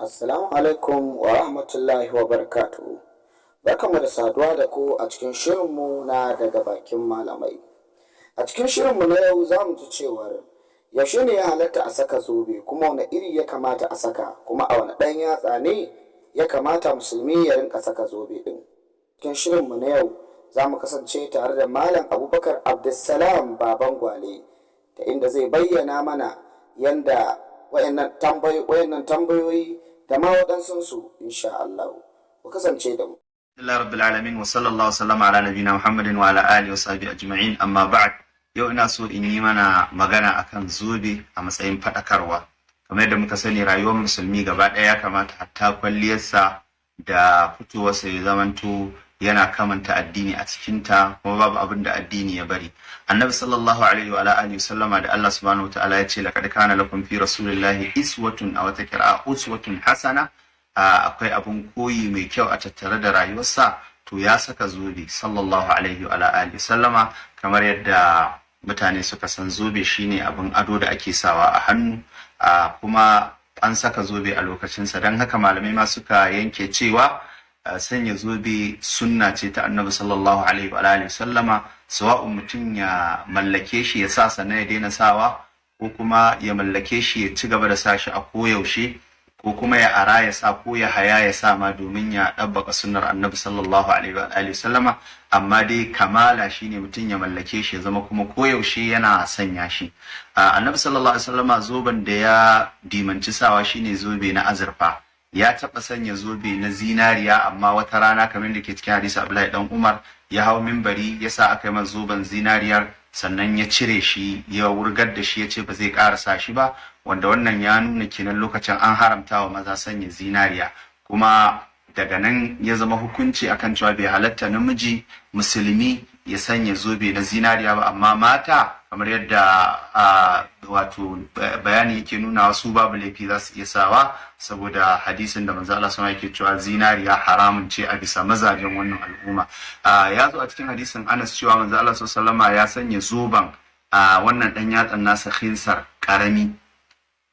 Assalamu alaikum wa rahmatullahi wa barakatuhu. Barkanmu da saduwa da ku a cikin shirinmu na Daga Bakin Malamai. A cikin shirinmu na yau za mu ji cewar yaushe ne ya halatta a saka zobe, kuma wani iri ya kamata a saka, kuma a wani ɗan yatsa ne ya kamata musulmi ya rinka saka zobe ɗin. Cikin shirinmu na yau za mu kasance tare da Malam Abubakar Abdulsalam Baban Gwale, ta inda zai bayyana mana yanda wayannan tambayoyi da ma waɗansunsu, insha Allah. Ku kasance da mu. Alhamdulillah rabbil alamin, wa sallallahu sallama ala nabina Muhammadin wa ala alihi wa sahbihi ajma'in, amma ba'd. Yau ina so in yi mana magana akan zobe a matsayin faɗakarwa. Kamar yadda muka sani, rayuwar musulmi gaba ɗaya ya kamata hatta kwalliyarsa da fitowarsa ya zamanto yana kamanta addini a cikinta, kuma babu abin da addini ya bari. Annabi sallallahu alaihi wa alihi sallama, da Allah subhanahu wataala ya ce laqad kana lakum fi rasulillahi iswatun, a wata qira'a uswatun hasana, akwai abun koyi mai kyau a tattare da rayuwarsa, to ya saka zobe sallallahu alaihi wa alihi sallama. Kamar yadda mutane suka san, zobe shine abin ado da ake sawa a hannu, kuma an saka zobe a lokacinsa. Don haka malamai ma suka yanke cewa sanya zobe sunna ce ta Annabi sallallahu alaihi wa alihi sallama, sawa'un mutum ya mallake shi ya sa sannan ya daina sawa, ko kuma ya mallake shi ya ci gaba da sa shi a koyaushe, ko kuma ya ara ya sa, ko ya haya ya sa ma, domin ya ɗabbaka sunnar Annabi sallallahu alaihi wa alihi sallama. Amma dai kamala shine mutum ya mallake shi, ya zama kuma koyaushe yana sanya shi. Annabi sallallahu alaihi wasallama, zoben da ya dimanci sawa shine zobe na azurfa. Ya taɓa sanya zobe na zinariya, amma wata rana, kamar da ke cikin hadisi Abdullahi dan Umar, ya hau mimbari, ya sa aka yi masa zoben zinariyar, sannan ya cire shi ya wurgar da shi, ya ce ba zai ƙara sa shi ba, wanda wannan ya nuna kenan lokacin an haramta wa maza sanya zinariya. Kuma daga nan ya zama hukunci akan cewa bai halatta namiji musulmi ya sanya zobe na zinariya ba. Amma mata, kamar yadda wato bayani yake nuna, wasu babu laifi za su iya sawa, saboda hadisin da Manzo Allah sama yake cewa zinariya haramun ce a bisa mazajen wannan al'umma. Ya zo a cikin hadisin Anas cewa Manzo Allah sallama ya sanya zoben a wannan dan yatsan nasa khinsar karami,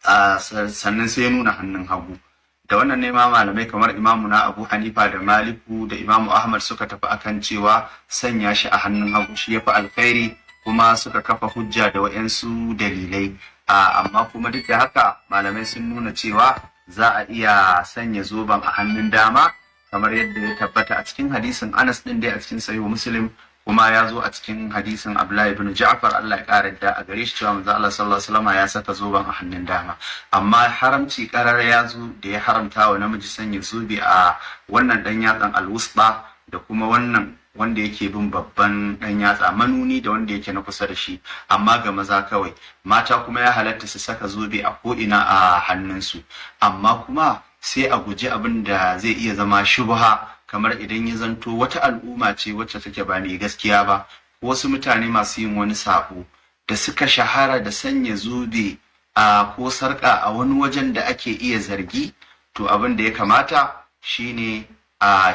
sannan sai ya nuna hannun hagu. Da wannan ne ma malamai kamar Imamu na Abu Hanifa da Maliku da Imamu Ahmad suka tafi akan cewa sanya shi a hannun hagu shi yafi alkhairi, kuma suka kafa hujja da wa'yansu dalilai. Amma kuma duk da haka malamai sun nuna cewa za a iya sanya zoben a hannun dama, kamar yadda ya tabbata a cikin hadisin Anas din dai a cikin Sahihu Muslim, kuma ya zo a cikin hadisin Abdullahi ibn Ja'far, Allah ya ƙara da a gare shi, cewa Manzo Allah sallallahu alaihi wasallam ya saka zoben a hannun dama. Amma haramci karar ya zo da ya haramta wa namiji sanya zobe a wannan dan yatsan alwusba da kuma wannan wanda yake bin babban dan yatsa manuni da wanda yake na kusa da shi, amma ga maza kawai. Mata kuma ya halatta su saka zobe a ko'ina a hannunsu, amma kuma sai a guji abin da zai iya zama shubha, kamar idan ya zanto wata al'umma ce wacce take ba mai gaskiya ba, wasu mutane masu yin wani sabo da suka shahara da sanya zobe a ko sarƙa a wani wajen da ake iya zargi, to abin da ya kamata shine a